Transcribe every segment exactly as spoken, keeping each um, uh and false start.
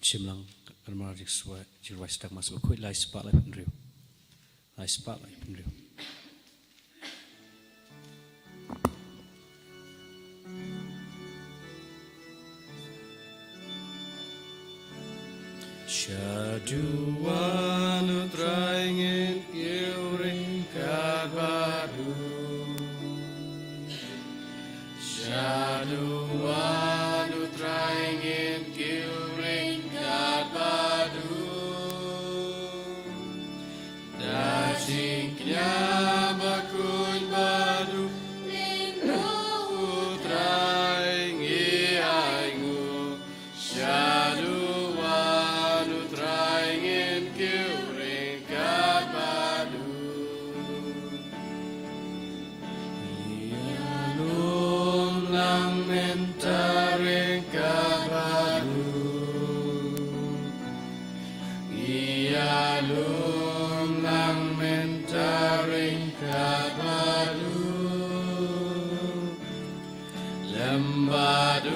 Shim lang, kan mar jingsuwai, jingrwai Stak Mass Bakhuid, lai spah lai phew hynriew. Lai spah lai phew hynriew. Sha duwan U Trai ngin kiew ryngkat bad u. Sha duwan U Trai ngin kiew ryngkat bad u. Da jingkñia bakhuid bad u, U Trai ngi ainguh. Sha duwan U Trai ngin kiew ryngkat bad u. Ïalum lang mynta ryngkat bad u. Ïalum lang mynta ryngkat bad u. Lem bad u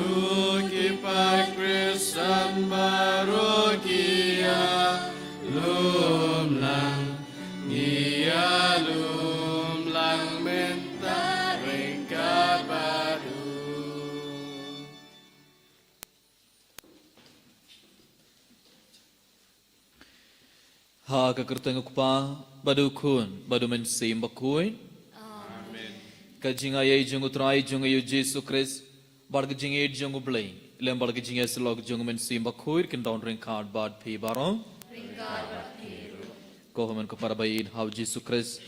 ki paid Khristan baroh ki ïalum lang, ïalum lang mynta ryngkat bad u. Ha ka kyrteng U Kpa, bad U Khun, bad U Mynsiem Bakhuid. Amen. Ka jingaiei jong U Trai jong ngi U Jisu Khrist, bad ka jingïeit jong U Blei, lem bad ka jingïasyllok jong U Mynsiem Bakhuid, kin don ryngkat bad phi baroh. Ryngkat bad phi ruh. Ko hynmen ko para ba ïeit ha U Jisu Khrist.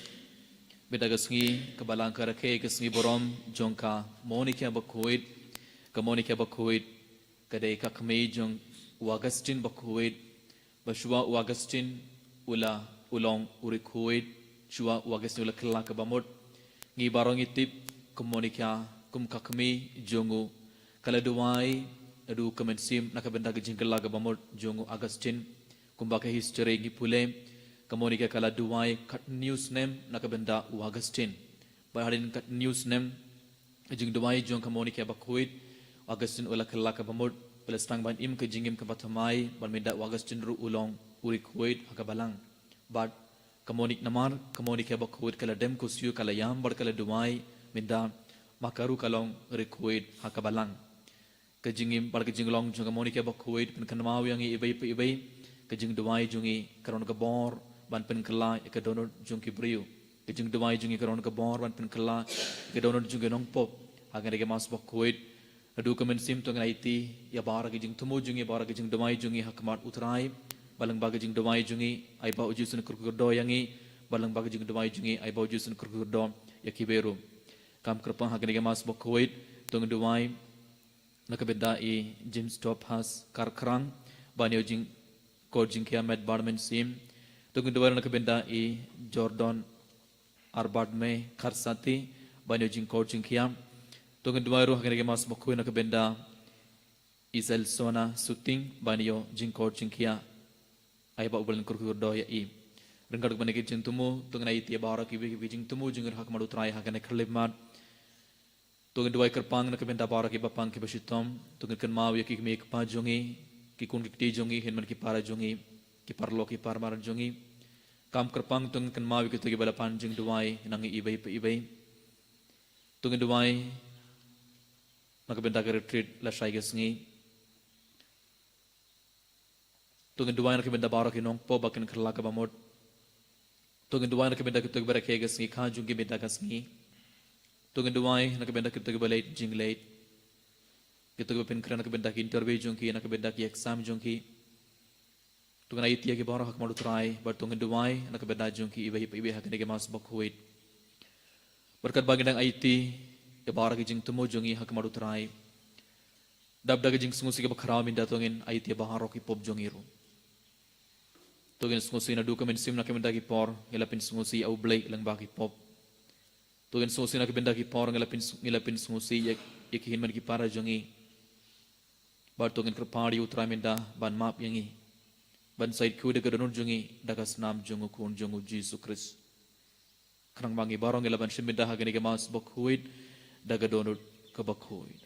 Mynta ka sngi, ka Balang ka rakhe ka sngi burom jong ka Monica Bakhuid, ka Monica Bakhuid, ka dei ka kmie jong U Augustine Bakhuid, ba shuwa U Augustine u la u long u riewkhuid, shuwa U Augustine u la kylla kaba mut. Ngi baroh ngi tip ka Monica kum ka kmie jong u, ka la duwai, naduh ka mynsiem na ka bynta ka jingkylla kaba mut jong U Augustine. Kumba ka history ngi pule, ka Monica ka la duwai katto katne snem na ka bynta U Augustine. Bad hadien katto katne snem, ka jingduwai jong ka Monica Bakhuid, Augustine u la kylla kaba mut, u la sdang ban im ka jingim kaba thymmai, bad mynta U Augustine ruh u long u riewkhuid ha ka Balang. Bad ka Monica namar, ka Monica Bakhuid ka la dem khuslai, ka la ïam bad ka la duwai, mynta ma ka ruh ka long riewkhuid ha ka Balang. Ka jingim bad ka jinglong jong ka Monica Bakhuid pynkynmaw ïa ngi iwei pa iwei. Ka jingduwai jong ngi ka don ka bor ban pynkylla ïa ka dohnud jong ki briew. Ka jingduwai jong ngi ka don ka bor ban pynkylla ïa ka dohnud jong ki nongpop. Ha kane ka Mass Bakhuid, naduh ka mynsiem to ngin aiti ïa baroh ki jingthmu jong ngi, baroh ki jingduwai jong ngi ha khmat U Trai. Bad lyngba ka jingduwai jong ngi, ai ba U Jisu un kyrkhu kyrdoh ïa ngi. Bad lyngba ka jingduwai jong ngi, ai ba U Jisu un kyrkhu kyrdoh ïa kiwei ruh. Kam kyrpang ha kane ka Mass Bakhuid, to ngin duwai na ka bynta i James Tophas Kharkhrang, ban ïoh jingkoit jingkhiah met bad mynsiem. To ngin duwai na ka bynta i Jordan Arbadme Kharsati, ban ïoh jingkoit jingkhiah. To ngin duwai ruh ha kane ka Mass Bakhuid na ka bynta i Selsona Suting, ban ïoh jingkoit jingkhiah. Ai ba U Blei un kyrkhu kyrdoh ïa i. Ryngkat bad kine ki jingthmu, to ngin aiti ïa baroh kiwei ki jingthmu jong ngi ruh ha khmat U Trai ha kane ka khyllipmat. To ngin duwai kyrpang na ka bynta baroh ki bapang ki bashitom, to ngin kynmaw ïa ki kmie ki kpa jong ngi, ki khun ki kti jong ngi, hynmen ki para jong ngi, ki paralok ki parmar jong ngi. Kam kyrpang to ngin kynmaw ïa kito kiba la pan jingduwai na ngi iwei pa iwei. To ngin duwai na ka bynta ka retreat lashai ka sngi. To ngin duwai na ka bynta baroh ki nongpop ba kin kylla kaba mut. To ngin duwai na ka bynta kito kiba rakhe ka sngi kha jong ki mynta ka sngi. To ngin duwai na ka bynta kito kiba leit jingleit. Kito kiba pynkhreh na ka bynta ki interview jong ki, na ka bynta ki exam jong ki. To ngin aiti ïa ki baroh ha khmat U Trai, bad to ngin duwai na ka bynta jong ki iwei pa iwei ha kane ka Mass Bakhuid. Bad katba ngi dang aiti ïa baroh ki jingthmu jong ngi ha khmat U Trai, dap da ka jingsngewsih kaba khraw mynta to ngin aiti ïa baroh ki pop jong ngi ruh. To ngin sngewsih naduh ka mynsiem na ka bynta ki por, ngi la pynsngewsih ïa U Blei lyngba ki pop. To ngin sngewsih na ka bynta ki por, ngi la pyn, ngi la pynsngewsih ïa, ïa ki hynmen ki para jong ngi. Bad to ngin kyrpad ïa U Trai mynta ban map ïa ngi, ban sa ïeit khiew da ka dohnud jong ngi, da ka snam jong U Khun jong U Jisu Khrist. Khnang ba ngi baroh ngi lah ban shim bynta ha kane ka Mass Bakhuid da ka dohnud kaba khuid.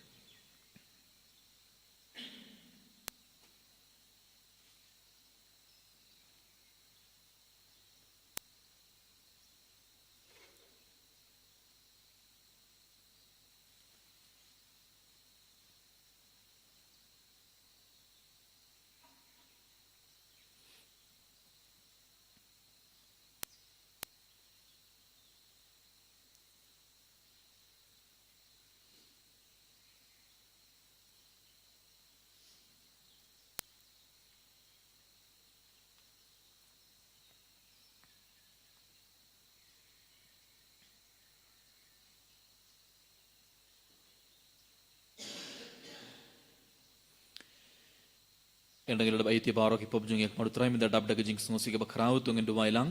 Ynda ngi la dep aiti baroh ki pop jong ngi ha khmat U Trai, mynta dap da ka jingsngewsih kaba khraw, to ngin duwai lang.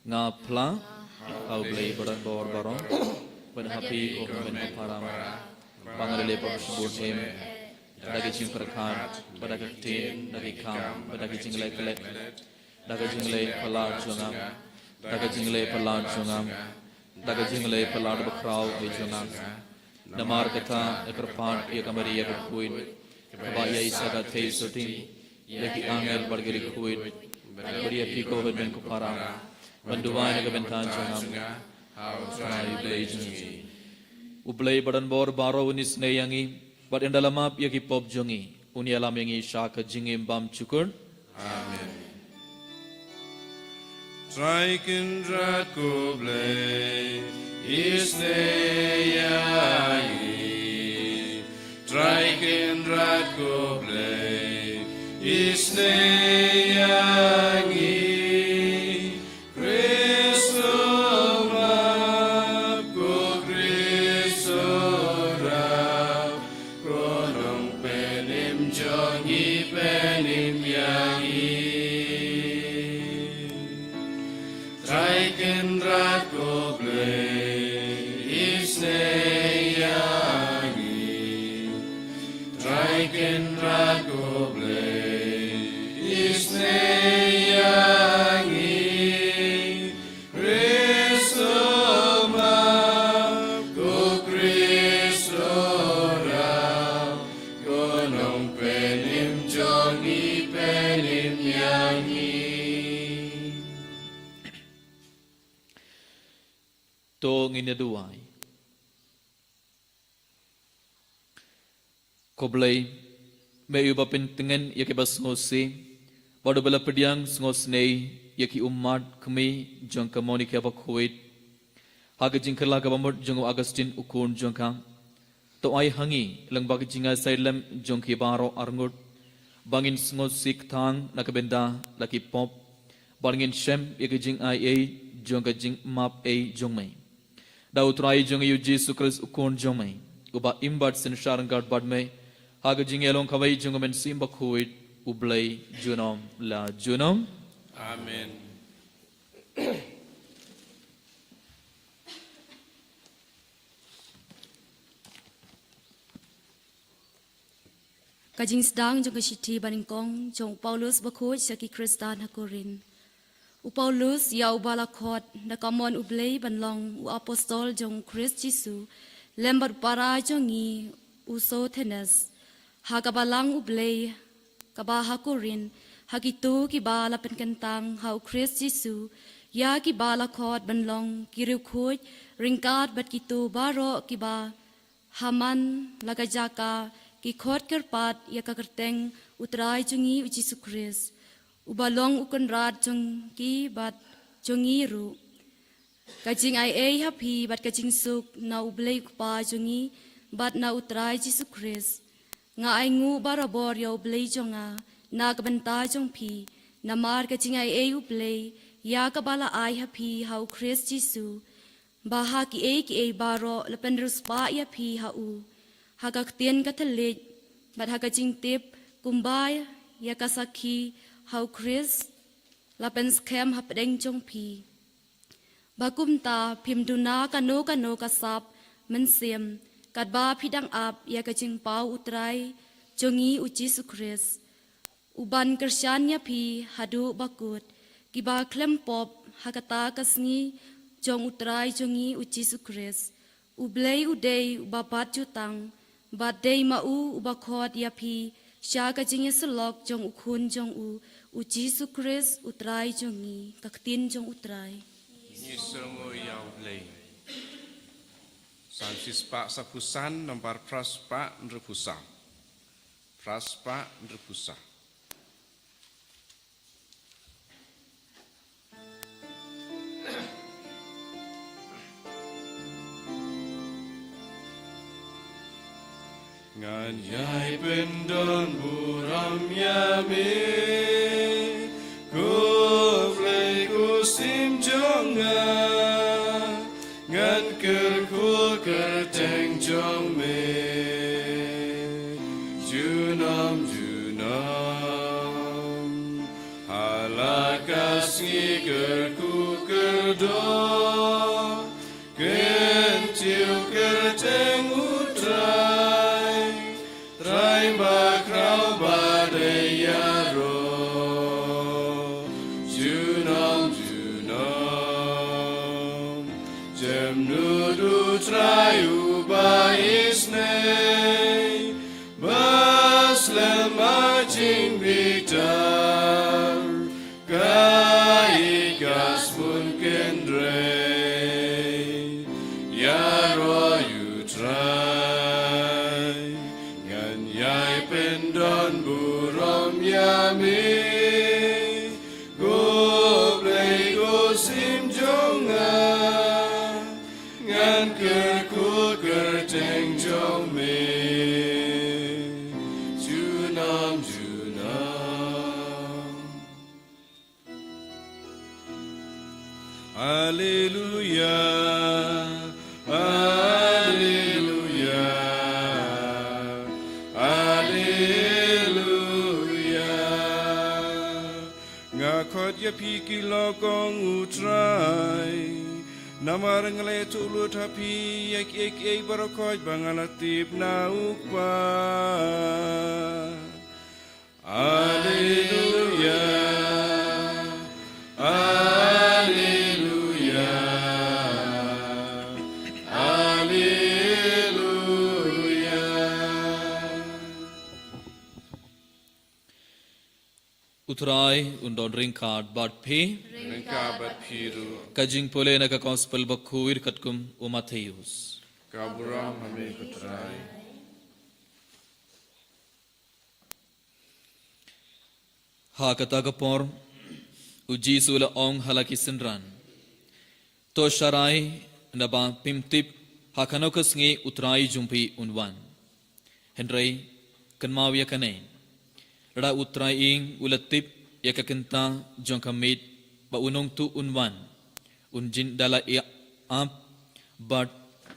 Nga phla ha U Blei badonbor baroh, bad ha phi ko hynmen ko para, ba nga la leh pop shibun em, da ka jingpyrkhat, bad da ka ktien, da ki kam, bad da ka jingleh klet, da ka jingleh palat jong nga, da ka jingleh palat jong nga, da ka jingleh palat bakhraw ei jong nga. Namar kata nga kyrpad ïa ka Maria bakhuid, kaba ïa i sa ka thei sotti ïa ki angel bad ki riewkhuid, bad ïa phi ko hynmen ko para, ban duwai na ka bynta jong nga ha U Trai U Blei jong ngi. U Blei badonbor baroh un isynei ïa ngi, bad ynda la map ïa ki pop jong ngi, un ïalam ïa ngi sha ka jingim bymjukut. Amen. Trai Kynrad ko Blei, isynei ïa ngi. Trai Kynrad ko Blei, isynei ïa ngi. Khrist u map, ko Khrist u rap, ko Nongpynim jong ngi, pynim ïa ngi. Trai Kynrad ko Blei, isynei ïa ngi. Trai Kynrad ko Blei, isynei ïa ngi. Khrist u map, ko Khrist u rap, ko Nongpynim jong ngi, pynim ïa ngi. To ngin ïa duwai. Ko Blei, me uba pyntngen ïa kiba sngewsih, bad uba la pdiang sngewsynei ïa ki ummat kmie jong ka Monica bakhuid ha ka jingkylla kaba mut jong u Augustine u khun jong ka, to ai ha ngi lyngba ka jingai sai lem jong ki baroh arngut, ba ngin sngewsih tang na ka bynta la ki pop, bad ngin shem ïa ka jingai ei jong ka jingmap ei jong me. Da U Trai jong ngi U Jisu Khrist U Khun jong me, uba im bad synshar ryngkat bad me ha ka jingïalong kawei jong U Mynsiem Bakhuid, U Blei junom la junom. Amen. Ka jingsdang jong ka shithi banyngkong jong u Paulus bakhuid sha ki Khristan ha Korinth. U Paulus, ïa uba la khot da ka mon U Blei ban long u apostol jong u Khrist Jisu, lem bad u para jong ngi u Sothenes, ha ka balang U Blei kaba ha Korinth, ha kito kiba la pynkyntang ha u Khrist Jisu, ïa kiba la khot ban long ki riewkhuid ryngkat bad kito baroh kiba ha man la ka jaka ki khot kyrpad ïa ka kyrteng U Trai jong ngi U Jisu Khrist, uba long U Kynrad jong ki bad jong ngi ruh. Ka jingai ei ha phi bad ka jingsuk na U Blei U Kpa jong ngi bad na U Trai Jisu Khrist. Nga ainguh barabor ïa U Blei jong nga na ka bynta jong phi, namar ka jingai ei U Blei ïa kaba la ai ha phi ha u Khrist Jisu, ba ha kiei kiei baroh la pynriewspah ïa phi ha u, ha ka ktien ka thylliej bad ha ka jingtip, kumba ïa ka sakhi ha u Khrist la pynskhem hapdeng jong phi. Ba kumta phim duna kano kano ka sap mynsiem, katba phi dang ap ïa ka jingpaw U Trai jong ngi U Jisu Khrist. Uban kyrshan ïa phi haduh ba kut, kiba khlem pop ha kata ka sngi jong U Trai jong ngi U Jisu Khrist. U Blei u dei uba bat jutang, bad dei ma u uba khot ïa phi sha ka jingïasyllok jong U Khun jong u, U Jisu Khrist U Trai jong ngi. Ka ktien jong U Trai. Ngi sngewnguh ïa U Blei. Salm shispah saphew san, nambar phra spah hynriewphew saw. Phra spah hynriewphew saw. Ngan ïai pyndonburom ïa me, ko Blei ko Syiem jong nga, ngan kyrkhu kyrteng jong me junom junom. Kyntiew kyrteng U Trai, Trai bakhraw ba dei ïaroh. Junom junom, jemnud U Trai uba isynei, ba slem ha jingbitar, ka ïeit ka sbun kynrei. Ïaroh ïa U Trai, ngan ïai pyndonburom ïa me. Ko Blei ko Syiem jong nga, ngan kyrkhu kyrteng jong me junom junom. Alleluia, alleluia, alleluia. Nga khot ïa phi ki lok, ong U Trai, namar nga la ïathuh lut ha phi ïa kiei kiei baroh khoit ba nga la tip na U Kpa. Alleluia, alleluia, alleluia. U Trai un don ryngkat bad phi. Ryngkat bad phi ruh. Ka jingpule na ka Gospel bakhuid katkum u Mathaios. Ka burom ha me ko Trai. Ha kata ka por, u Jisu u la ong ha la ki synran, to sharai, naba phim tip ha kano ka sngi U Trai jong phi un wan. Hynrei kynmaw ïa kane, lada U Trai Ïing u la tip ïa ka kynta jong ka miet ba u nongtuh un wan, un jin da la ïa ap, bad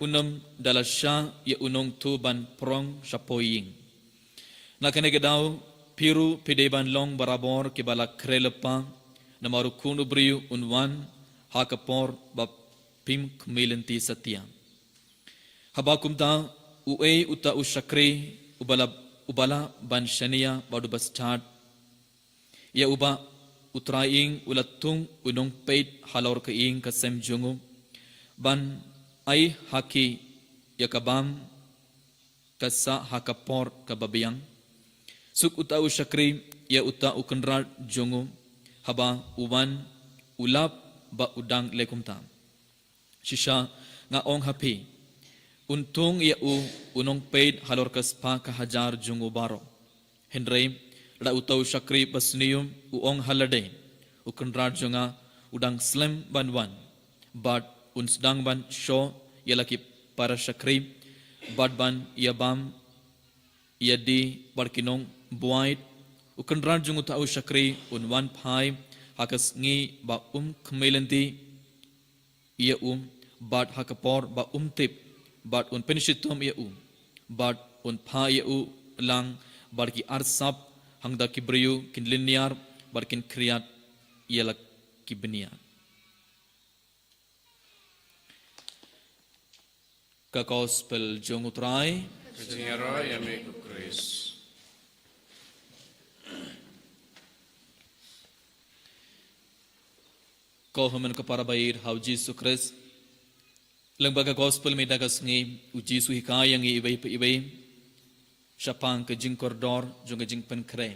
un ym da la shah ïa u nongtuh ban prong shapoh ïing. Na kane ka daw, phi ruh phi dei ban long barabor kiba la khreh lypa, namar U Khun u briew un wan ha ka por ba phim khmih lynti satia. Haba kumta, uei uta u shakri uba la, uba lah ban shaniah bad uba stad ïa uba U Trai Ïing u la thung u nongpeit halor ka ïing ka sem jong u, ban ai ha ki ïa ka bam ka sah ha ka por kaba biang? Suk uta u shakri ïa uta u kynrad jong u, haba u wan, u lap ba u dang leh kumta. Shisha nga ong ha phi, un thung ïa u u nongpeit halor ka spah ka hajar jong u baroh. Hynrei lada uta u shakri basniew u ong ha lade, u kynrad jong nga u dang slem ban wan, bad un sdang ban shoh ïa la ki para shakri, bad ban ïa bam ïa die bad ki nongbuaid, u kynrad jong uta u shakri un wan phai ha ka sngi ba um khmih lynti ïa u, bad ha ka por ba um tip, bad un pynshitom ïa u, bad un phah ïa u lang bad ki arsap, hangta ki briew kin lynñiar bad kin khriat ïa la ki bniat. Ka Gospel jong U Trai. Ka jingïaroh ïa me ko Khrist. Ko hynmen ko para ba ïeit ha U Jisu Khrist. Lyngba ka Gospel mynta ka sngi, U Jisu hikai ïa ngi iwei pa iwei shaphang ka jingkordor jong ka jingpynkhreh.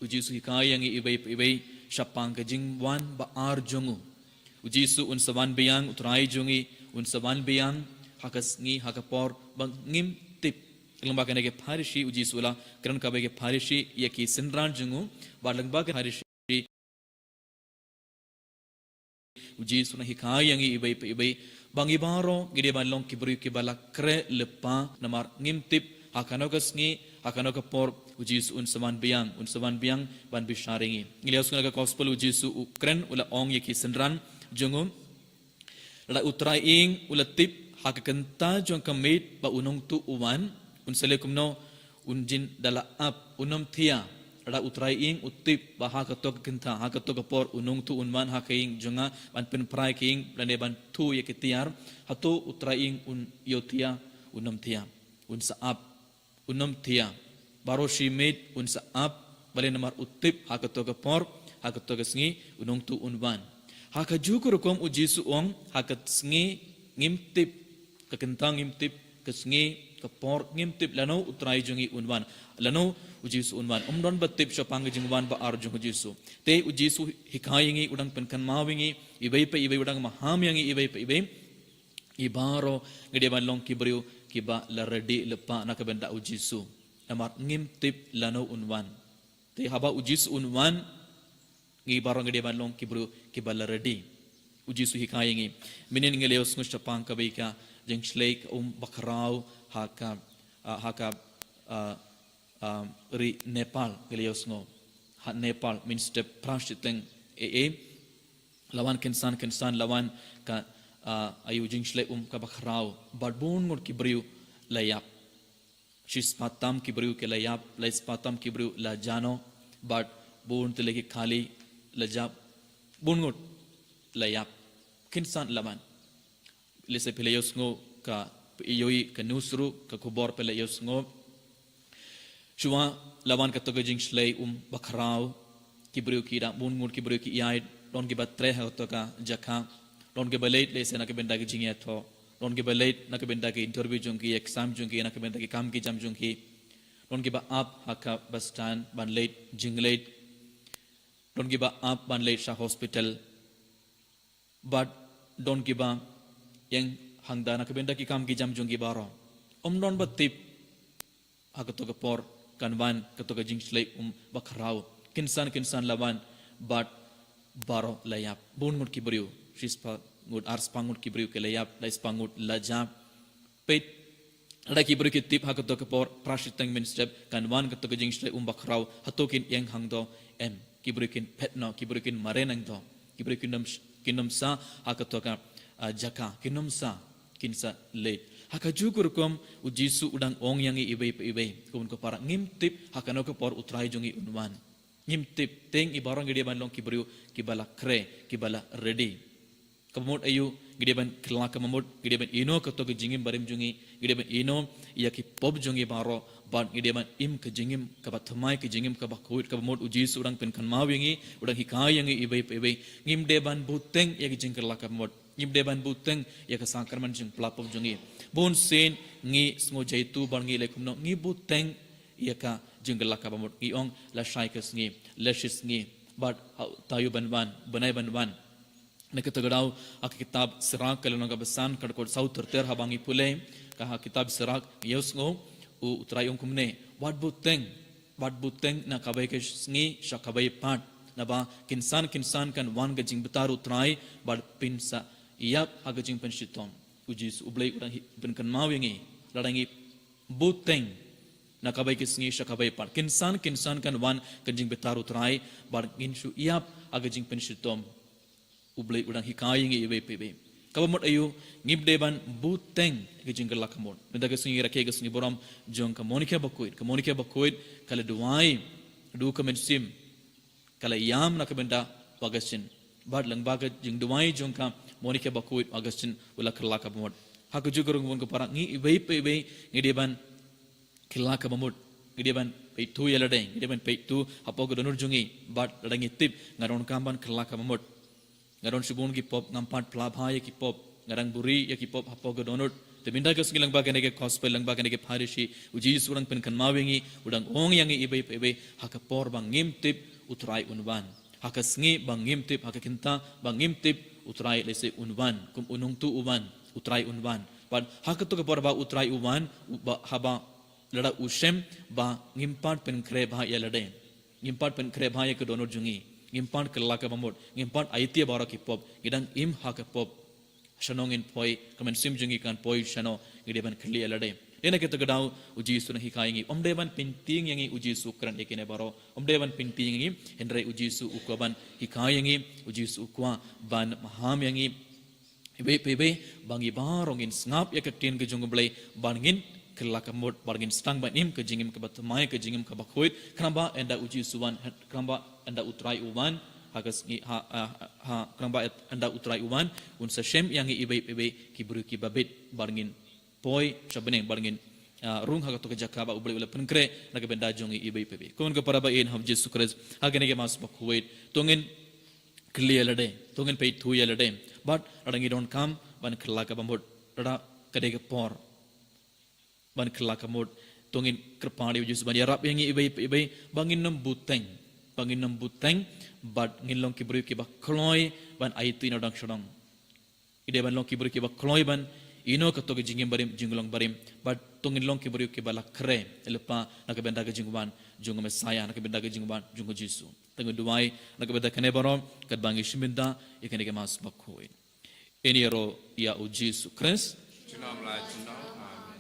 U Jisu hikai ïa ngi iwei pa iwei shaphang ka jingwan ba ar jong u. U Jisu un sa wan biang, U Trai jong ngi un sa wan biang ha ka sngi, ha ka por ba ngim tip. Lyngba kane ki Pharisi, U Jisu u la kren kaba ki Pharisi ïa ki synran jong u, bad lyngba ki Pharisi U Jisu u nang hikai ïa ngi iwei pa iwei ba ngi baroh ngi dei ban long ki briew kiba la khreh lypa, namar ngim tip ha kano ka sngi, ha kano ka por U Jisu un sa wan biang, un sa wan biang ban bishar ïa ngi. Ngi la ïohsngew na ka Gospel, U Jisu u kren, u la ong ïa ki synran jong u, lada U Trai Ïing u la tip ha ka kynta jong ka miet ba u nongtuh u wan, un sa leh kumno? Un jin da la ap, un ym thiah. Lada u Trai ïing u tip ba ha kato ka kynta, ha kato ka por u nongthoh un wan ha ka ïing jong nga ban pynpra ïa ka ïing lane ban thoh ïa ki tiar, hato u Trai ïing un ïoh tia? Un ym tia. Un sa ap. Un ym tia. Baroh shi miet un sa ap, balei? Namar u tip ha kato ka por, ha kato ka sngi u nongthoh un wan. Ha kajuh ka rukom u Jisu u ong, ha ka sngi ngim tip, ka kynta ngim tip, ka sngi, ka por ngim tip lano u Trai jong ngi un wan, lano u Jisu un wan. Ym don ba tip shaphang ka jingwan ba ar jong u Jisu. Te u Jisu u hikai ïa ngi, u dang pynkynmaw ïa ngi iwei pa iwei, u dang maham ïa ngi iwei pa iwei. Ngi baroh ngi dei ban long ki briew kiba la ready lypa na ka bynta u Jisu. Namar ngim tip lano un wan. Te haba u Jisu un wan, ngi baroh ngi dei ban long ki briew kiba la ready. U Jisu u hikai ïa ngi. Mynhynnin ngi la ïohsngew shaphang kawei ka jingshlei ka um bakhraw ha ka, ah, ha ka, ah, ah, ri Nepal, ngi la ïohsngew. Ha Nepal mynstep phra shiteng A A, la wan kynsan kynsan, la wan ka, ah, aïu, jingshlei um kaba khraw. Bad bun ngut ki briew la ïap. Shispah tam ki briew ki la ïap, laispah tam ki briew la jah noh, bad bun tylli ki kali la jah, bun ngut la ïap. Kynsan la wan. Lehse phi la ïohsngew ka, phi ïohi ka news ruh, ka khubor phi la ïohsngew. Shuwa la wan kato ka jingshlei um bakhraw, ki briew ki da, bun ngut ki briew ki ïaid, don kiba treh ha kato ka jaka, don kiba leit lehse na ka bynta ka jingïathoh, don kiba leit na ka bynta ka interview jong ki, exam jong ki, na ka bynta ki kam ki jam jong ki. Don kiba ap ha ka bus stand ban leit jingleit. Don kiba ap ban leit sha hospital. Bad don kiba ïeng hangta na ka bynta ki kam ki jam jong ki baroh. Ym don ba tip ha kato ka por kan wan kato ka jingshlei um bakhraw. Kynsan kynsan la wan, bad baroh la ïap. Bun ngut ki briew, shispah ngut, arspah ngut ki briew ki la ïap, laispah ngut la jah. Peit, lada ki briew ki tip ha kato ka por, phra shiteng mynstep, kan wan kato ka jingshlei um bakhraw, hato kin ïeng hangto? Em, ki briew kin phet noh, ki briew kin mareh nangto, ki briew kin ym, kin ym sah ha kato ka, ah, jaka, kin ym sah, kin sa leit. Ha kajuh ka rukom u Jisu u dang ong ïa ngi iwei pa iwei, ko bun ko para, ngim tip ha kano ka por u Trai jong ngi un wan. Ngim tip, te ngi baroh ngi dei ban long ki briew kiba la khreh, kiba la ready. Kaba mut aïu? Ngi dei ban kylla kaba mut, ngi dei ban ïehnoh kato ka jingim barim jong ngi, ngi dei ban ïehnoh ïa ki pop jong ngi baroh, bad ngi dei ban im ka jingim kaba thymmai, ka jingim kaba khuid. Kaba mut u Jisu u dang pynkynmaw ïa ngi, u dang hikai ïa ngi iwei pa iwei. Ngim dei ban bteng ïa ka jingkylla kaba mut. Ngim dei ban bteng ïa ka sakramen jingpla pop jong ngi. Bun sien ngi sngew jaituh bad ngi leh kumno, ngi bteng ïa ka jingkylla kaba mut, ngi ong lashai ka sngi, lashisngi, bad ha, taïew ban wan, bnai ban wan. Na kata ka daw, ha ka kitab Sirak ka lynnong kaba san, ka dkhot saw ter ter haba ngi pule, ka ha kitab Sirak ngi ïohsngew u, u Trai u ong kumne, wat bteng, wat bteng na kawei ka sngi sha kawei pat, naba kynsan kynsan kan wan ka jingbitar u Trai, bad phin sa ïap ha ka jingpynshitom. U Jisu U Blei u dang hi, pynkynmaw ïa ngi, lada ngi bteng na kawei ka sngi sha kawei pat, kynsan kynsan kan wan ka jingbitar u Trai, bad ngin shu ïap ha ka jingpynshitom. U Blei u dang hikai ïa ngi iwei pa iwei. Kaba mut aïu? Ngim dei ban bteng ïa ka jingkylla kaba mut. Mynta ka sngi ngi rakhe ka sngi burom jong ka Monica Bakhuid. Ka Monica Bakhuid ka la duwai, duh ka mynsiem, ka la ïam na ka bynta u Augustine. Bad lyngba ka jingduwai jong ka Monica Bakhuid, u Augustine u la kylla kaba mut. Ha kajuh ka rukom ko para, ngi iwei pa iwei ngi dei ban kylla kaba mut. Ngi dei ban peit thuh ïa lade, ngi dei ban peit thuh hapoh ka dohnud jong ngi, bad lada ngi tip nga donkam ban kylla kaba mut, nga don shibun ki pop, ngam pat phla bha ïa ki pop, nga dang buhrieh ïa ki pop hapoh ka dohnud. Te mynta ka sngi lyngba kane ka gospel, lyngba kane ka pharshi, u Jisu u dang pynkynmaw ïa ngi, u dang ong ïa ngi iwei pa iwei, ha ka por ba ngim tip u Trai un wan. Ha ka sngi ba ngim tip, ha ka kynta ba ngim tip u Trai lehse un wan, kum u nongtuh u wan, u Trai un wan. Bad ha kato ka por ba u Trai u wan, u ba, haba lada u shem ba ngim pat pynkhreh bha ïa lade, ngim pat pynkhreh bha ïa ka dohnud jong ngi, ngim pat kylla kaba mut, ngim pat aiti ïa baroh ki pop, ngi dang im ha ka pop. Shano ngin poi, ka mynsiem jong ngi kan poi shano, ngi dei ban kylli ïa lade. Te na kata ka daw u Jisu u dang hikai ïa ngi, um dei ban pyntieng ïa ngi u Jisu u kren ïa kine baroh, um dei ban pyntieng ïa ngi, hynrei u Jisu u kwah ban hikai ïa ngi, u Jisu u kwah ban maham ïa ngi. Iwei pa iwei, ba ngi baroh ngin sngap ïa ka ktien ka jong U Blei, ba ngin kylla ka mut ba ngin sdang ban im ka jingim kaba thymmai, ka jingim kaba khuid, khnang ba ynda u Jisu u wan, khnang ba ynda u Trai u wan, ha ka sngi, ha, ha, ha, khnang ba ynda u Trai u wan, un sa shem ïa ngi iwei pa iwei ki briew kiba bit, ba ngin poi sha bneng, ba ngin, ah, rung ha kato ka jaka ba U Blei u la pynkhreh na ka bynta jong ngi iwei pa iwei. Ko para ba ïeit ha u Jisu Khrist, ha kane ka Mass ba khuid, to ngin kylli ïa lade, to ngin peit thuh ïa lade. Bad lada ngi donkam ban kylla kaba mut, lada ka dei ka por ban kylla ka mut, to ngin kyrpad ïa u Jisu ban ïarap ïa ngi iwei pa iwei, ba ngin nym bteng, ba ngin nym bteng, bad ngin long ki briew kiba kloi ban aiti na dang sha dang. Ngi dei ban long ki briew kiba kloi ban ïehnoh kato ka jingim barim, jinglong barim, bad to ngin long ki briew kiba la khreh lypa na ka bynta ka jingwan jong u Messaïah, na ka bynta ka jingwan jong u Jisu. Te ngin duwai na ka bynta kane baroh, katba ngi shim bynta ïa kane ka Mass ba khuid. Ngin ïaroh ïa u Jisu Khrist. Junom la junom. Amen.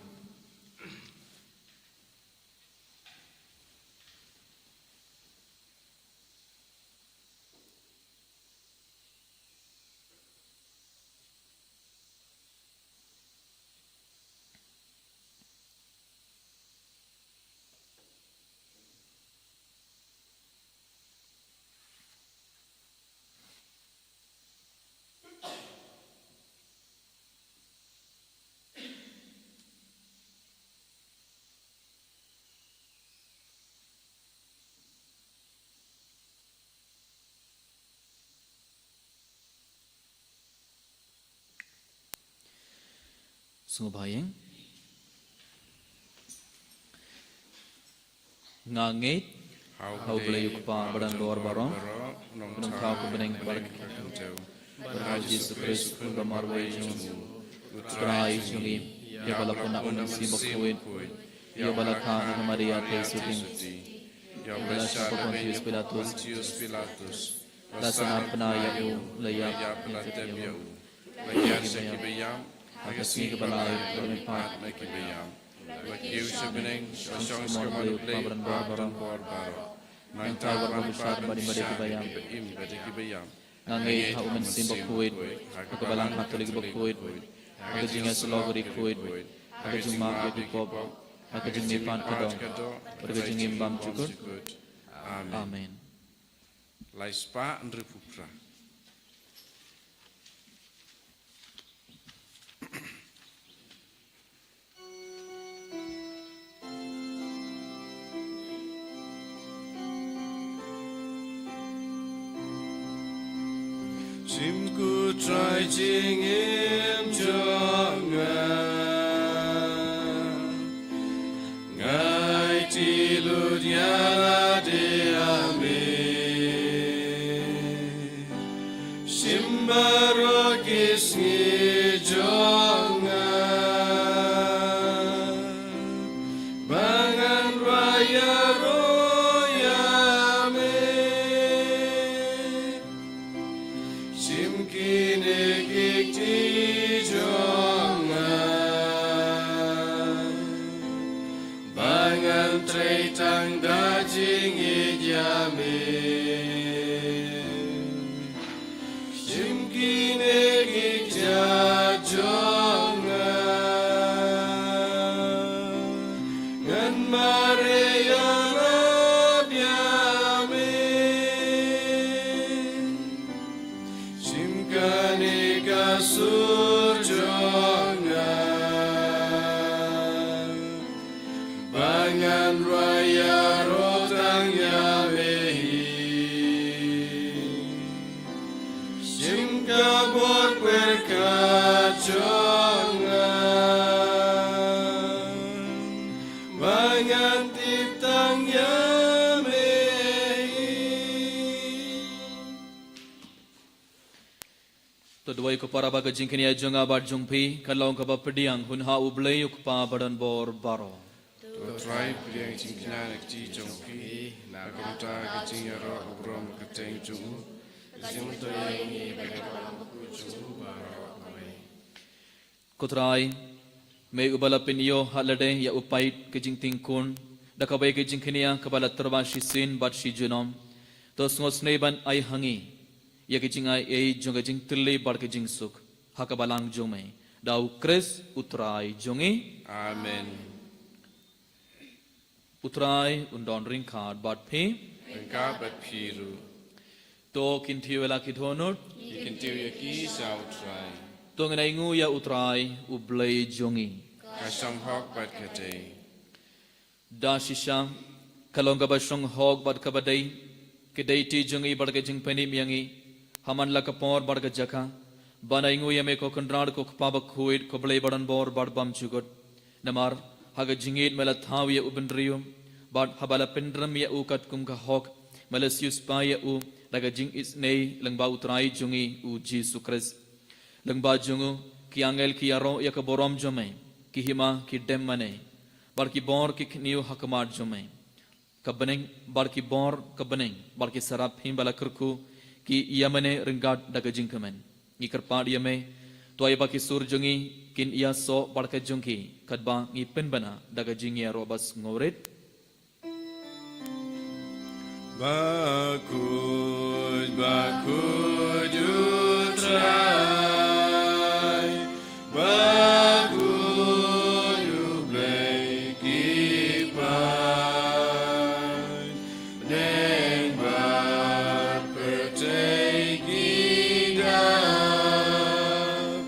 Sngewbha ïa. Nga ngeit ha U Blei U Kpa ba don bor baroh, u nongthaw ka bneng bad ka khyndew, bad ha U Jisu Khrist u khun ba marwei jong u, u Trai jong ngi, ïa ba la pynah u Mynsiem Bakhuid, ïa ba la kha na ka Maria Theisotti, ïa ba la shah ha u Pontius Pilatus, la sah na ka bnai, ïa u la ïap, la tep ïa u, la ïaid sha kiba ïap, ha ka sngi kaba lai la mihpat na kiba ïap, la kiew sha bneng, la shong sha ka mon U Blei U Kpa ba don bor baroh. Nangta wat ban bishar ban bishar ïa kiba im bad ïa kiba ïap. Nga ngeit ha u Mynsiem Bakhuid, ha ka Balang Katholik bakhuid, ha ka jingïasyllok ri khuid, ha ka jingmap ïa ki pop, ha ka jingmihpat ka doh, bad ka jingim bymjukut. Amen. Lai spah hynriewphew phra. Shim ko Trai jingim jong nga. Nga aiti lut ïa lade ha me. Shim baroh ki sngi jong nga, ba ngan rwai ïaroh ïa me. Shim kine ki kti jong nga, ba ngan trei tang da jingïeit ïa me. Shim kine ki kjat jong nga, ngan mareh ïarap ïa me. Shim kane ka sur jong nga, ba ngan rwai ïaroh tang ïa me hi. Shim ka bor kwer ka jong nga, ba ngan tip tang ïa me hi. To duwai ko para ba ka jingkñia jong nga bad jong phi kan long kaba pdiang hun ha U Blei U Kpa ba don bor baroh. To Trai pdiang jingkñia na ka kti jong phi, na ka bynta ka jingïaroh u burom ka kyrteng jong u. Ka jingmyntoi ïa ngi bad ïa ka balang bakhuid jong u baroh kawei. Ko Trai, me uba la pynïoh ha lade ïa u paid ka jingtieng khun da kawei ka jingkñia kaba la tyrwa shisien bad shi junom. To sngewsynei ban ai ha ngi ïa ka jingai ei jong ka jingtylli bad ka jingsuk ha ka balang jong me, da U Khrist U Trai jong ngi. Amen. U Trai un don ryngkat bad phi. Ryngkat bad phi ruh. To kyntiew ïa la ki dohnud. Ngi kyntiew ïa ki sha U Trai. To ngin ainguh ïa U Trai, U Blei jong ngi. Ka shong hok bad ka dei. Da shisha, ka long kaba shong hok bad kaba dei, ka dei ti jong ngi bad ka jingpynim ïa ngi, ha man la ka por bad ka jaka, ban ainguh ïa me ko Kynrad ko Kpa bakhuid ko Blei badonbor bad bymjukut. Namar, ha ka jingïeit me la thaw ïa u bynriew, bad haba la pynrem ïa u katkum ka hok, me la siewspah ïa u, da ka jingisynei lyngba U Trai jong ngi U Jisu Khrist. Lyngba jong u, ki angel ki ïaroh ïa ka burom jong me, ki hima ki dem mane, bad ki bor ki khñiuh ha khmat jong me. Ka bneng, bad ki bor ka bneng, bad ki serap hynba la kyrkhu, ki ïamane ryngkat da ka jingkmen. Ngi kyrpad ïa me, to ai ba ki sur jong ngi, kin ïasoh bad ka jong ki, katba ngi pynbna da ka jingïaroh ba sngewrit. Bakhuid, bakhuid U Trai, bakhuid U Blei ki paid, bneng bad pyrthei ki dap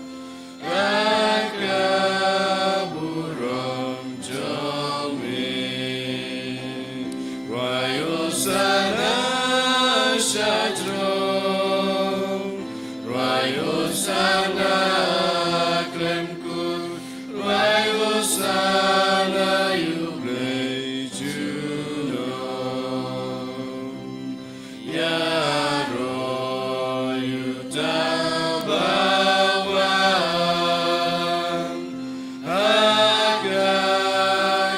da ka burom jong me. Rwai Hosana sha jrong, rwai Hosana khlem kut, rwai Hosana ïa U Blei junom. Ïaroh ïa uta uba wan ha ka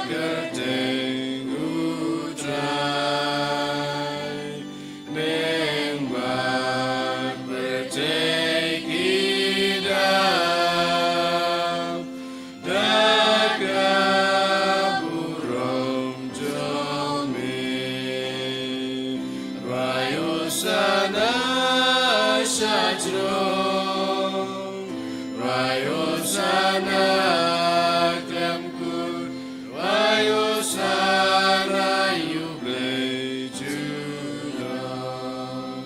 kyrteng U Trai, bneng bad pyrthei ki dap da ka burom jong me. Rwai Hosana sha jrong, rwai Hosana khlem kut, rwai Hosana ïa U Blei junom.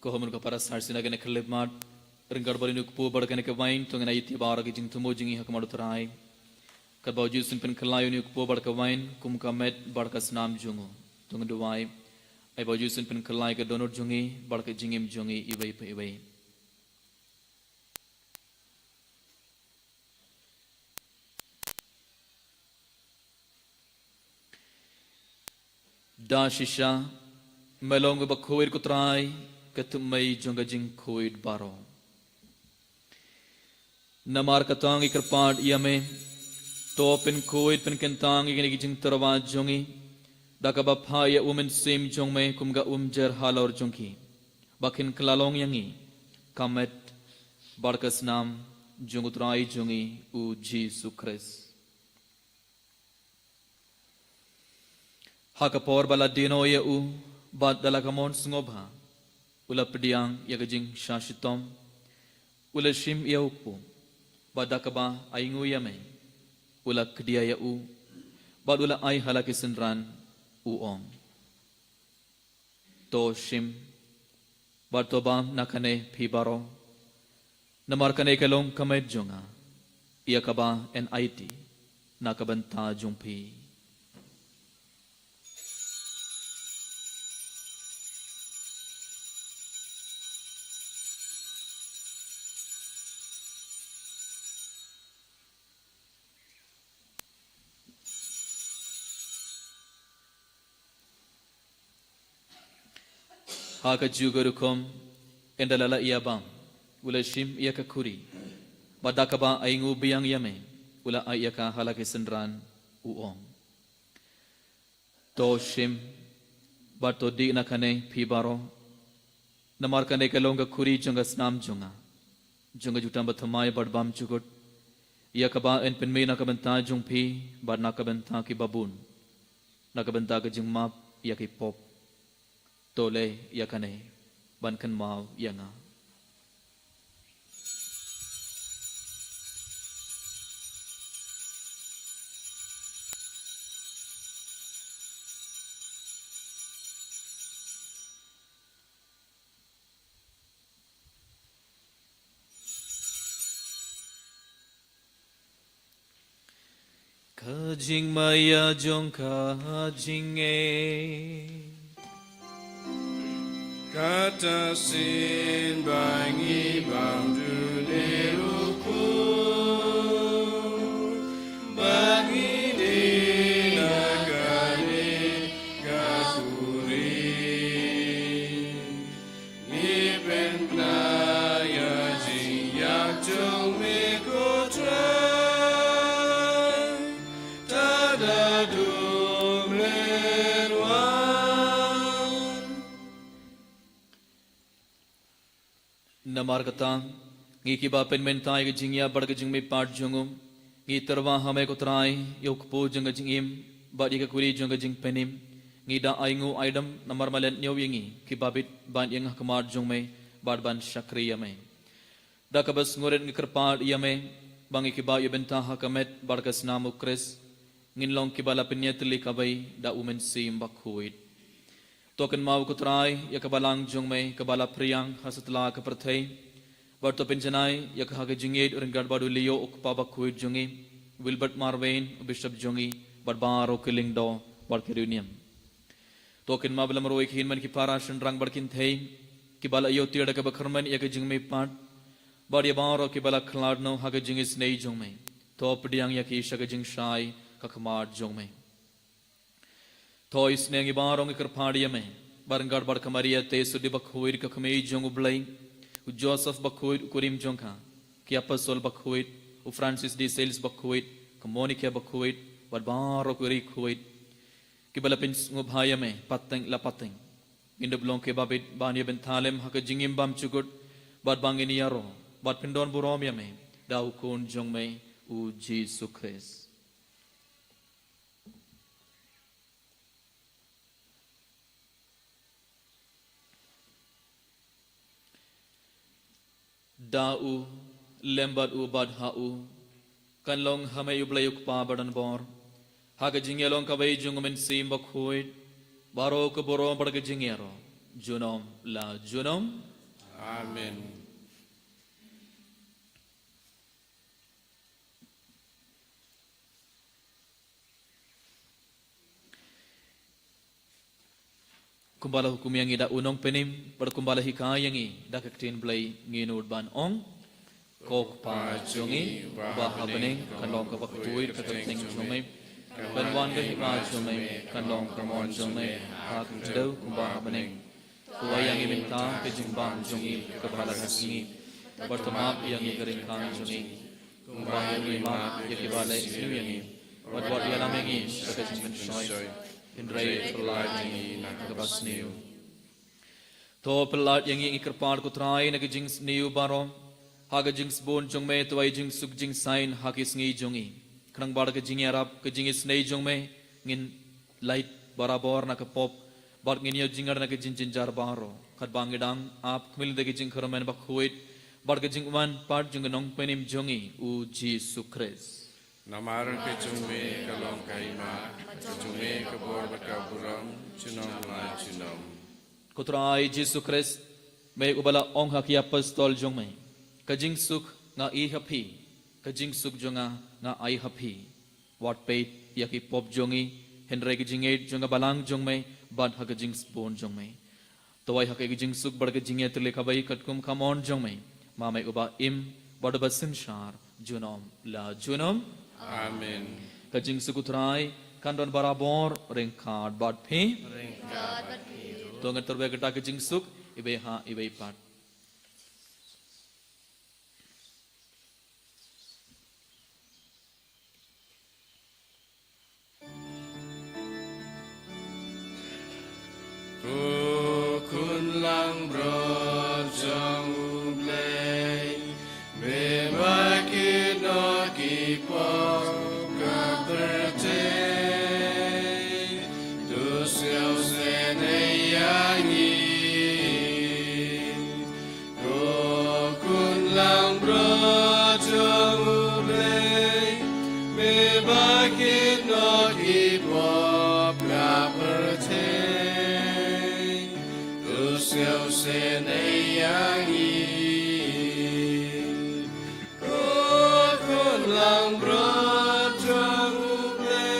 Ko hynmen ko para, sa shisien ngin ïa khyllipmat, ryngkat bad une u kpu bad kane ka wain, to ngin ïa ïeit ïa baroh ki jingthmu jong ngi ha khmat U Trai. Katba U Jisu un pynkylla ïa une u kpu bad ka wain, kum ka met bad ka snam jong u. To ngin duwai. Ai ba U Jisu un pynkylla ïa ka dohnud jong ngi, bad ka jingim jong ngi iwei pa iwei. Da shisha, me long uba khuid ko Trai, ka thymmei jong ka jingkhuid baroh. Namar kata ngi kyrpad ïa me, to pynkhuid pynkyntang ïa kine ki jingtyrwa jong ngi, da kaba phah ïa u Mynsiem jong me kum ka umjer halor jong ki, ba kin kylla long ïa ngi ka met bad ka snam jong U Trai jong ngi U Jisu Khrist. Ha ka por ba la die noh ïa u, bad da la ka mon sngewbha, u la pdiang ïa ka jingshah shitom, u la shim ïa u kpu, bad da kaba ainguh ïa me, u la kdia ïa u, bad u la ai ha la ki synran, u ong: To shim, bad to bam na kane phi baroh. Namar kane ka long ka met jong nga, ïa kaba yn aiti na ka bynta jong phi. Ha kajuh ka rukom, ynda la lah ïa bam, u la shim ïa ka khuri, bad da kaba ainguh biang ïa me, u la ai ïa ka ha la ki synran, u ong: To shim, bad to dih na kane phi baroh. Namar kane ka long ka khuri jong ka snam jong nga, jong ka jutang bathymmai bad bymjukut, ïa kaba yn pynmih na ka bynta jong phi, bad na ka bynta ki babun, na ka bynta ka jingmap ïa ki pop. To leh ïa kane ban kynmaw ïa nga. jingmaïa jong ka jingngeit. Kata shisien ba ngi bam dune u khun, ba ngi die na kane ka khuri. Ngi pynbna ïa ka jingïap jong me ko Trai, tad haduh men wan. Namar kata, ngi kiba pynmynta ïa ka jingïap bad ka jingmihpat jong u, ngi tyrwa ha me ko Trai, ïa u kpu jong ka jingim, bad ïa ka kuri jong ka jingpynim. Ngi da ainguh aidem namar me la leit ñiew ïa ngi, kiba bit ban ïeng ha khmat jong me, bad ban shakri ïa me. Da kaba sngewrit ngi kyrpad ïa me, ba ngi kiba ïa bynta ha ka met bad ka snam u Khrist, ngin long kiba la pynïatylli kawei da u Mynsiem Bakhuid. To kynmaw ko Trai ïa ka balang jong me kaba la phriang ha satlak ka pyrthei. Bad to pynjanai ïa ka ha ka jingïeit ryngkat bad u Leo u kpa bakhuid jong ngi, Wilbert Marwein u bishop jong ngi, bad baroh ki lyngdoh bad ki riewniam. To kynmaw ba la marwei ki hynmen ki para shynrang bad kynthei kiba la ïoh tiar da kaba kyrmen ïa ka jingmihpat, bad ïa baroh kiba la khlad noh ha ka jingisynei jong me. To pdiang ïa ki sha ka jingshai ha khmat jong me. To isynei ïa baroh ngi kyrpad ïa me, bad ryngkat bad ka Maria te Sutdi Bakhuid ka Kmie jong u Blei, u Joseph Bakhuid u kurim jong ka, ki apostol bakhuid, u Francis de Sales Bakhuid, ka Monica Bakhuid, bad baroh ki riewkhuid kiba la pynsngewbha ïa me pateng la pateng. Ngin dup long kiba bit ban ïa bynta lem ha ka jingim bymjukut, bad ba ngin ïaroh bad pyndonburom ïa me da u Khun jong me u Jisu Khrist. Da u, lem bad u, bad ha u, kan long ha me U Blei U Kpa badonbor, ha ka jingïalong kawei jong U Mynsiem Bakhuid, baroh ka burom bad ka jingïaroh, junom la junom. Amen. Kumba la hukum ïa ngi da u Nongpynim, bad kumba la hikai ïa ngi da ka ktien Blei, ngin nud ban ong: Ko Kpa jong ngi, uba ha bneng, kan long kaba kyrduh ïa ka kyrteng jong me. Kan wan ka hima jong me, kan long ka mon jong me ha ka khyndew kumba ha bneng. To ai ïa ngi mynta ka jingbam jong ngi kaba ha la ka sngi, bad to map ïa ngi ka ryngkat jong ngi, kumba ngi map ïa kiba leh sniew ïa ngi. Bad wat ïalam ïa ngi sha ka jingpynshoi, hynrei pynlait ïa ngi na kaba sniew. To pynlait ïa ngi, ngi kyrpad ko Trai, na ka jingsniew baroh, ha ka jingsbun jong me to ai jingsuk jingsaiñ ha ki sngi jong ngi. Khnang ba da ka jingïarap ka jingisynei jong me ngin lait barabor na ka pop, bad ngin ïoh jingïar na ka jingjynjar baroh, katba ngi dang ap khmih da ka jingkyrmen bakhuid bad ka jingwan pat jong ka Nongpynim jong ngi U Jisu Khrist. Namar ka jong me ka long ka hima, ka jong me ka bor bad ka burom, junom la junom. Ko Trai Jisu Khrist, me uba la ong ha ki apostol jong me: Ka jingsuk nga ai ha phi, ka jingsuk jong nga nga ai ha phi. Wat peit ïa ki pop jong ngi, hynrei ka jingngeit jong ka balang jong me, bad ha ka jingsbun jong me. To ai ha ka jingsuk bad ka jingïatylli kaba ïeit katkum ka mon jong me, ma me uba im bad uba synshar junom la junom. Amen. Ka jingsuk U Trai kan don barabor ryngkat bad phi. Ryngkat bad phi. To ngin tyrwa kata ka jingsuk iwei ha iwei pat. Ko Khun Langbrot jong U Blei, me ba kit noh ki pop ka pyrthei, to sngewsynei ïa ngi. Ko Khun Langbrot jong U Blei, me ba kit noh ki pop ka pyrthei, to sngewsynei ïa ngi. Ko Khun Langbrot jong U Blei,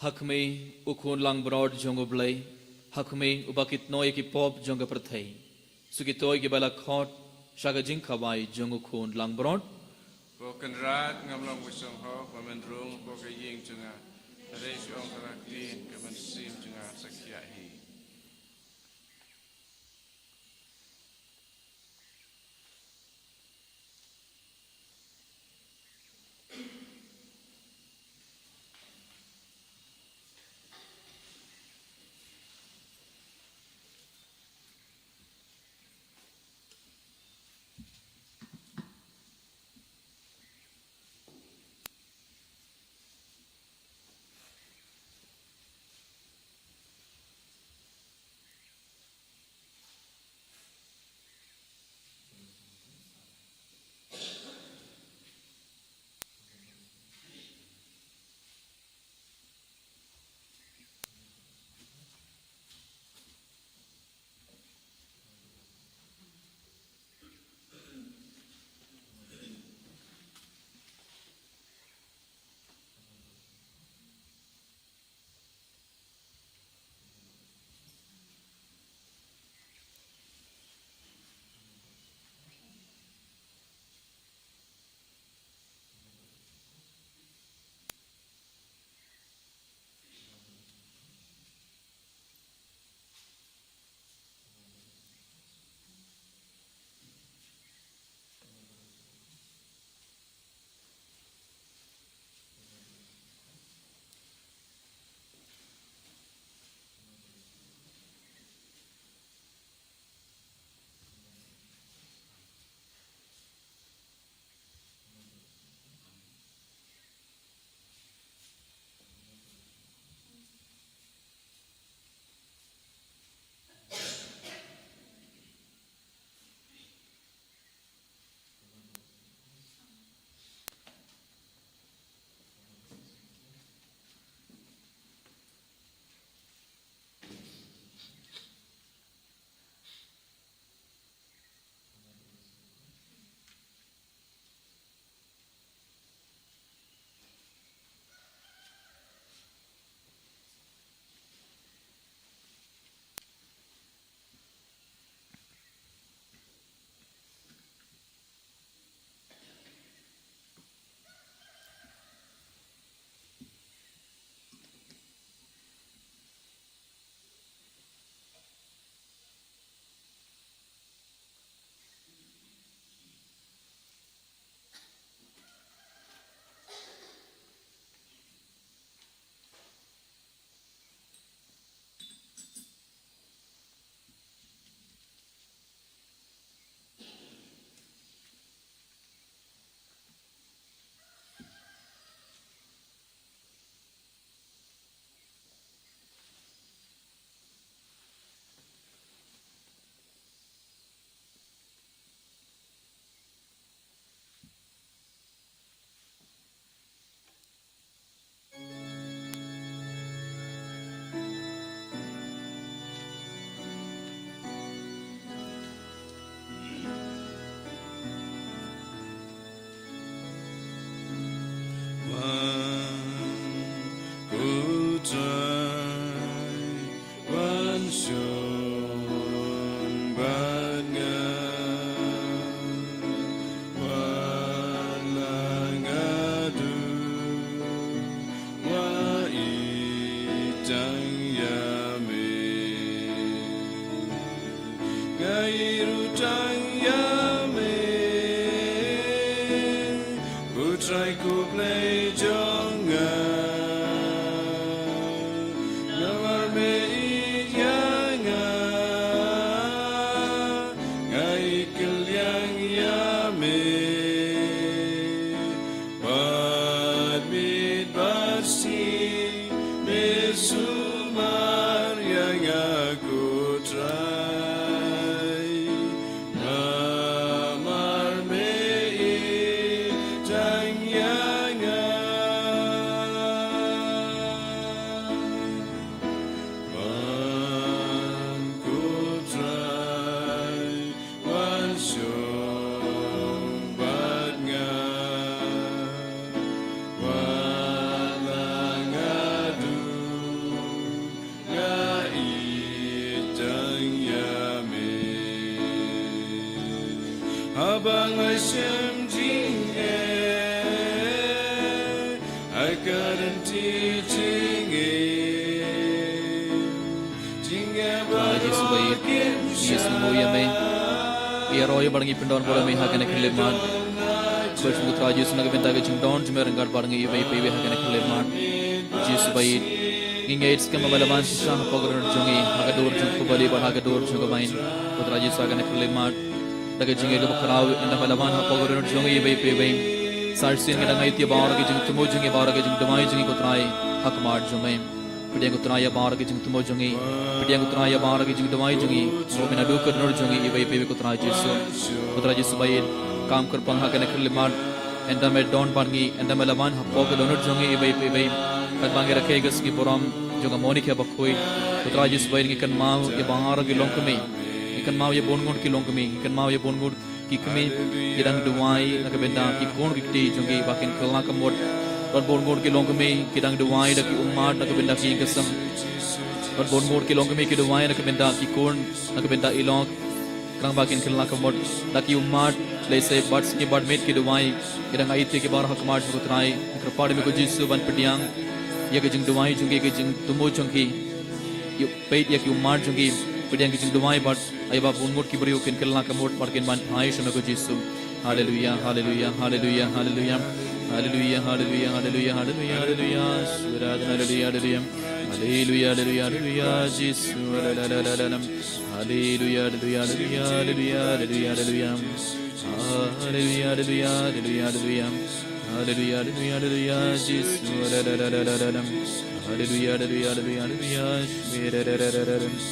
Ha khmih, u Khun langbrot jong U Blei, ha khmih, uba kit noh ïa ki pop jong ka pyrthei. Sa kito kiba la khot sha ka jingkhawai jong u Khun langbrot. Ko Kynrad, ngam long ba shong hok ba men rung hapoh ka ïing jong nga. Hynrei shu ong tang ka ktien, ka mynsiem jong nga sa khiah hi. Wan, ko Trai, wan shong bad nga, wat la nga duh, wat ïeit tang ïa me. Nga ïeit ruh tang ïa me, ko Trai ko Blei jong nga. Namar me ïeit ïa nga, nga ïeit kylliang ïa me. Bad miet bad sngi me sumar ïa nga, ko Trai. Namar me ïeit tang ïa nga. Wan, ko Trai, wan shong bad nga, wat la nga duh, Trai Jisu ba ïeit, ngi ïasngewbha ïa me. Ïaroh ïa me bad ngi pyndon bor ïa me ha kane ka khyllipmat. Bad sngewbha Trai Jisu na ka bynta ka jingdon jong me ryngkat bad ngi iwei pa iwei ha kane ka khyllipmat. Jisu ba ïeit, ngi ngeit skhem ba me la wan shisha hapoh ka dohnud jong ngi, ha ka dur jong ka khyllipmat bad ha ka dur jong ka bain. Ko Trai Jisu ha kane ka khyllipmat, da ka jingïeit kaba khraw, ynda me la wan hapoh ka dohnud jong ngi iwei pa iwei. Sa shisien ngi dang aiti ïa baroh ki jingthmu jong ngi, baroh ki jingduwai jong ngi ko Trai, ha khmat jong me. Pdiang ko Trai ïa baroh ki jingthmu jong ngi. Pdiang ko Trai ïa baroh ki jingduwai jong ngi. Ruh me naduh ka dohnud jong ngi iwei pa iwei ko Trai Jisu. Ko Trai Jisu ba ïeit, kam kyrpang ha kane ka khyllipmat, ynda me don bad ngi, ynda me la wan hapoh ka dohnud jong ngi iwei pa iwei. Katba ngi rakhe ïa ka sngi burom jong ka Monica Bakhuid, ko Trai Jisu ba ïeit, ngi kynmaw ïa baroh ki longkmie. Ngi kynmaw ïa bun ngut ki longkmie, ngi kynmaw ïa bun ngut ki kmie ki dang duwai na ka bynta ki khun ki kti jong ki ba kin kylla ka mut. Bad bun ngut ki longkmie ki dang duwai da ki ummat na ka bynta ki ïing ki sem. Bad bun ngut ki longkmie ki duwai na ka bynta ki khun, na ka bynta i lok, khnang ba kin kylla ka mut. Da ki ummat, lehse bad sngi bad miet ki duwai. Ngi dang aiti ïa ki baroh ha khmat jong ko Trai. Ngi kyrpad ïa me ko Jisu ban pdiang ïa ka jingduwai jong ki, ka jingthmu jong ki. Ïa, peit ïa ki ummat jong ki, pdiang ki jingduwai bad ai ba bun ngut ki briew kin kylla ka mut bad kin wan phai sha me ko Jisu. Haleluya, haleluya, haleluya, haleluya. Haleluya, haleluya, haleluya, haleluya, haleluya. Haleluya, haleluya, haleluya, haleluya, Jisu. Haleluya, haleluya, haleluya, haleluya, haleluya, haleluya. Haleluya, haleluya, haleluya, haleluya, haleluya. Haleluya, haleluya, haleluya, Jisu. Haleluya, haleluya, haleluya, haleluya, haleluya.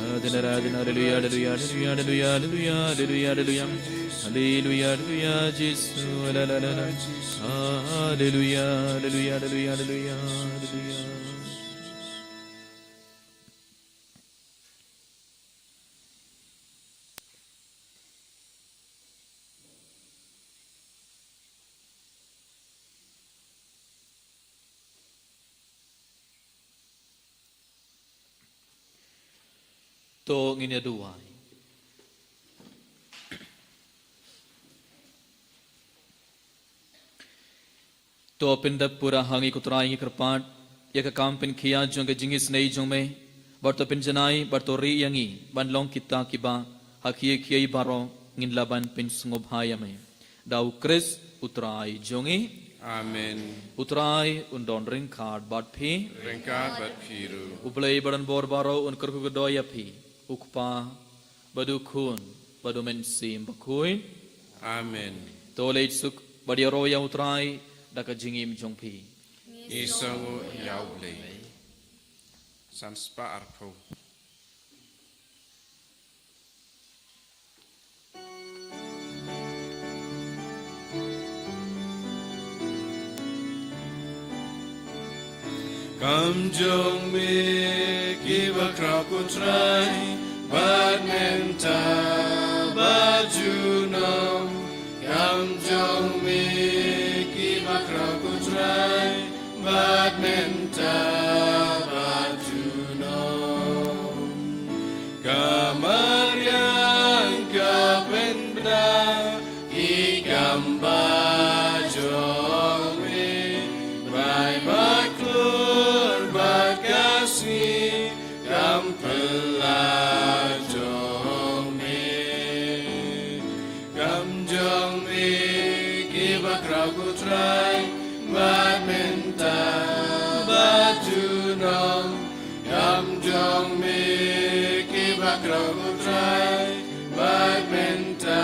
Haleluya, haleluya, haleluya, haleluya, haleluya, haleluya, haleluya. Haleluya, haleluya, Jisu. Haleluya, haleluya, haleluya, haleluya, haleluya. To ngin ïa duwai. To pyndep pura ha ngi ko Trai, ngi kyrpad ïa ka kam pynkhia jong ka jingisynei jong me. Bad to pynjanai bad to rieh ïa ngi ban long kita kiba ha khie khie baroh ngin lah ban pynsngewbha ïa me. Da u Khrist u Trai jong ngi. Amen. U Trai un don ryngkat bad phi. Ryngkat bad phi ruh. U Blei ba don bor baroh un kyrkhu kyrdoh ïa phi. U Kpa bad u Khun bad u Mynsiem Bakhuid. Amen. To leit suk bad ïaroh ïa u Trai da ka jingim jong phi. Ngi sngewnguh ïa u Blei. San spah arphew. Kam jong me kiba khraw ko Trai, bad mynta bad junom. Kam jong me kiba khraw ko Trai, bad mynta bad junom. Ka mariang ka pynbna ki kam ba jong me, bai bad klur bad ka sngi kam pynlah jong me. Kam jong me kiba khraw ko Trai, bad mynta bad junom. Kam jong me kiba khraw ko Trai, bad mynta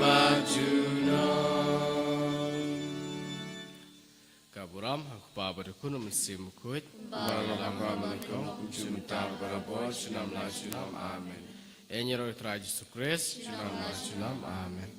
bad junom. Ka burom ha u Kpa bad u Khun, u Mynsiem Bakhuid. Ba la long ha kaba nyngkong, kumjuh mynta, barabor, junom la junom. Amen. Ïaroh ïa u Trai Jisu Khrist. Junom la junom. Amen.